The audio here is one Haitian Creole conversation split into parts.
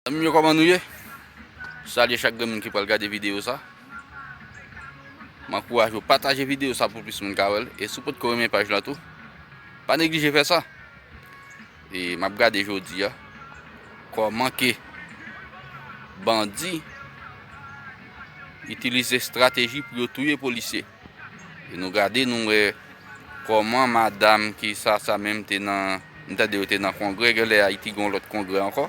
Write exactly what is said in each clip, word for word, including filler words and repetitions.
Zanmi m yo, kòman nou ye? Salye chak grenn moun ki pral gade videyo sa. M ankouraje w pataje videyo sa pou plis moun ka wè l. E si w potko renmen paj la tou, pa neglije fè sa. E m ap gade jodi a kòman ke bandi itilize estrateji pou yo touye polisye. E nou gade, nou wè kòman madanm ki sa, sa menm te nan, m tande yo te nan kongrè, genlè Ayiti gen yon lòt kongrè ankò.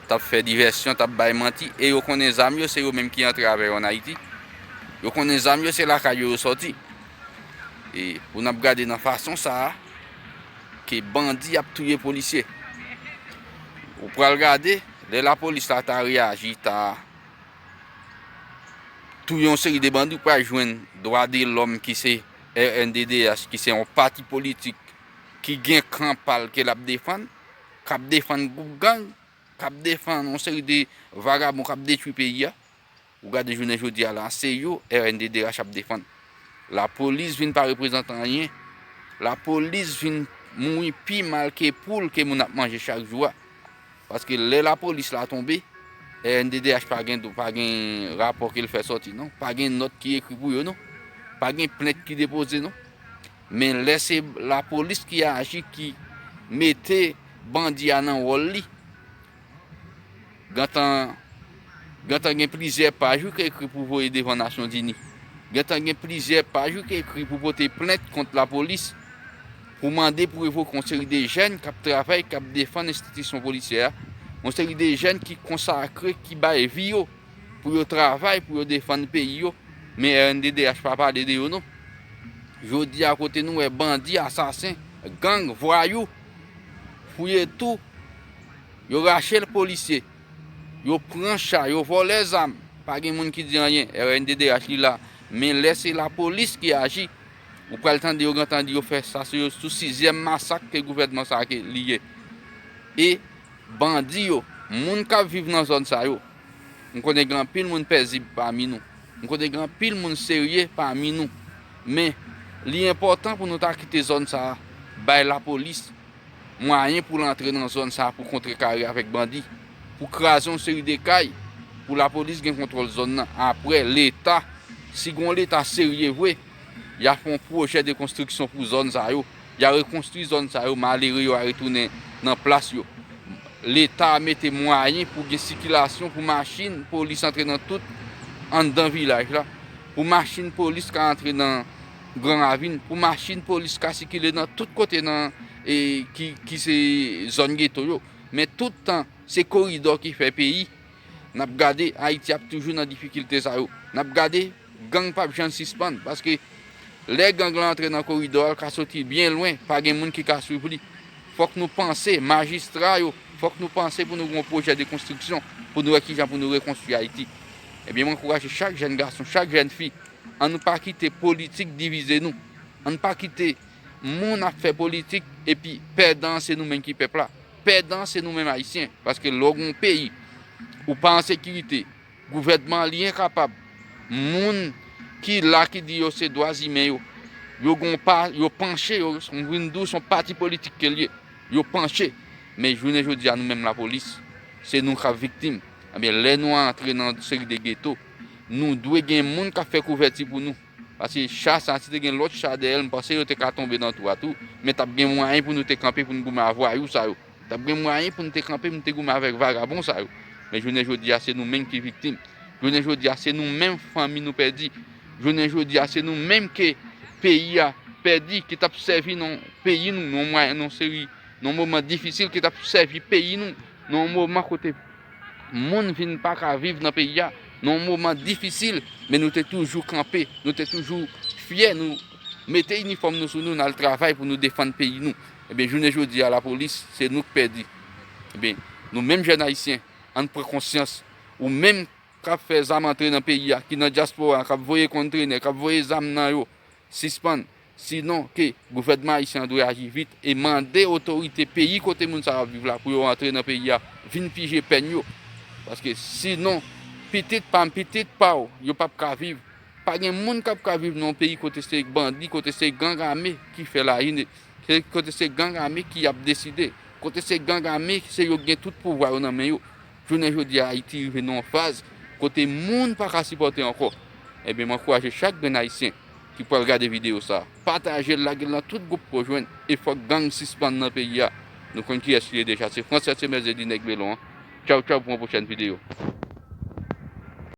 T ap fè divèsyon, t ap bay manti, e yo konnen zam yo, se yo menm ki antre avè yo ann Ayiti. Yo konnen zam yo, se lakay yo yo sòti. E pou n ap gade nan fason sa a, ke bandi ap touye polisye. Ou pral gade, lè lapolis la ta reyaji, ta touye yon seri de bandi, ou pral jwenn Dwa de Lòm ki se R N D D H, ki se yon pati politik ki gen kan pa l ke l ap defann, k ap defann gwoup gang, k ap defann yon seri de vagabon k ap detwi peyi a. Ou gade jounen jodi a la, se yo R N D D H ap defann. Lapolis vin pa reprezante anyen. Lapolis vin mouri pi mal ke poul ke moun ap manje chak jou a. Paske lè lapolis la tonbe, R N D D H pa gen, pa gen rapò ke l fè sòti non. Pa gen nòt ki ekri pou yo non. Pa gen plent ki depoze non. Men lè se lapolis ki aji, ki mete bandi a nan wòl li, gentan, gentan gen plizyè paj wi ki ekri pou voye devan Nasyonzini. Gentan gen plizyè paj wi ki ekri pou pote plent kont lapolis, pou mande pou revoke yon seri de jèn k ap travay, k ap defann enstitisyon polisyè a, yon seri de jèn ki konsakre, ki bay vi yo pou yo travay, pou yo defann peyi yo. Men R N D D H pa pale de yo non. Jodi a, kote nou wè bandi, asasen, gang, vwayou, fouye tou, yo rache l polisye, yo pran cha, yo vòlè zam, pa gen moun ki di anyen, R N D D H li la. Men lè se lapolis ki aji, ou pral tande yo gentan di yo fè sa sou yo, sou sizyèm masak ke gouvènman sa a ke li ye. E bandi yo, moun k ap viv nan zòn sa yo, m konnen gen anpil moun pezib pami nou. M konnen gen anpil moun serye pami nou. Men, li enpòtan pou nou ta kite zòn sa a bay lapolis mwayen pou l antre nan zòn sa a pou kontrekare avèk bandi, pou kraze yon seri de kay, pou lapolis gen kontwòl zòn nan. Apre, Leta, si gen yon Leta serye vre, y a fè yon pwojè de konstriksyon pou zòn sa yo. Y a rekonstwi zòn sa yo, malere yo a retounen nan plas yo. Leta a mete mwayen pou gen sikilasyon pou machin polis antre nan tout anndan vilaj la, pou machin polis ka antre nan Gran Ravin, pou machin polis ka sikile nan tout kote nan, e, ki, ki se zòn geto yo. Men tout tan, se koridò ki fè peyi. N ap gade, Ayiti ap toujou nan difikilte sa yo. N ap gade, gang p ap janm sispann, paske lè gang lan antre nan koridò a, l ka soti byen lwen, pa gen moun ki ka swiv li. Fòk nou panse, majistra yo, fòk nou panse pou nou gen yon pwojè de konstriksyon, pou nou wè kijan pou nou rekonstwi Ayiti. Ebyen, m ankouraje chak jèn gason, chak jèn fi, ann nou pa kite politik divize nou. Ann pa kite moun ap fè politik, epi pèdan an se nou menm ki pèp la. Pèdan an se nou menm Ayisyen, paske lè w gen yon peyi, ou pa an sekirite, gouvènman an li enkapab. Moun ki la ki di yo se dwa imen yo, yo gon pa, yo panche, yo vin di w se yon pati politik ke l ye. Yo panche. Men jounen jodi a, nou menm lapolis, se nou k ap viktim. Ebyen, lè nou antre nan seri de geto, nou dwe gen moun k ap fè kouvèti pou nou. Paske cha sa, si te gen lòt cha dèyè l, m panse yo te ka tonbe nan twou a tou, men t ap gen mwayen pou nou te kanpe pou n goumen a vwayou sa yo. T ap gen mwayen pou n te kanpe, pou n te goumen avèk vagabon sa yo. Men jounen jodi a, se nou menm ki viktim. Jounen jodi a, se nou menm fanmi nou pèdi. Jounen jodi a, se nou menm ke peyi a pèdi, ki t ap sèvi nan peyi nou, nan yon mwayen, nan yon seri, nan yon moman difisil, ki t ap sèvi peyi nou, nan yon moman kote moun vin pa ka viv nan peyi a, nan yon moman difisil, men nou te toujou kanpe, nou te toujou fyè, nou mete inifòm nou sou nou, n al travay pou nou defann peyi nou. Ebyen, jounen jodi a, lapolis, se nou k pèdi. Ebyen, nou menm jèn ayisyen, ann pran konsyans. Ou menm k ap fè zam antre nan peyi a, ki nan dyaspora, k ap voye kontrenè, k ap voye zam nan yo, sispann. Sinon, ke gouvènman ayisyen an dwe aji vit e mande otorite peyi kote moun sa yo ap viv la pou yo antre nan peyi a, vin pije pèn yo. Paske sinon, pitit pa m, pitit pa w, yo p ap ka viv. Pa gen moun k ap ka viv nan yon peyi kote se bandi, kote se gang ame ki fè laji, kote se gang ame ki ap deside. kote se gang ame, se yo k gen tout pouvwa yo nan men yo. Jounen jodi a, Ayiti rive nan yon faz kote moun pa ka sipòte ankò. Ebyen, m ankouraje chak grenn Ayisyen ki pral gade videyo sa a, pataje l, lage l nan tout gwoup ke w jwenn, e fòk gang sispann nan peyi a. Nou konn kiyès li ye deja, se Frantz Hertier Mercé di Nèg Melon an. Tchaw, tchaw, pou yon pwochèn videyo.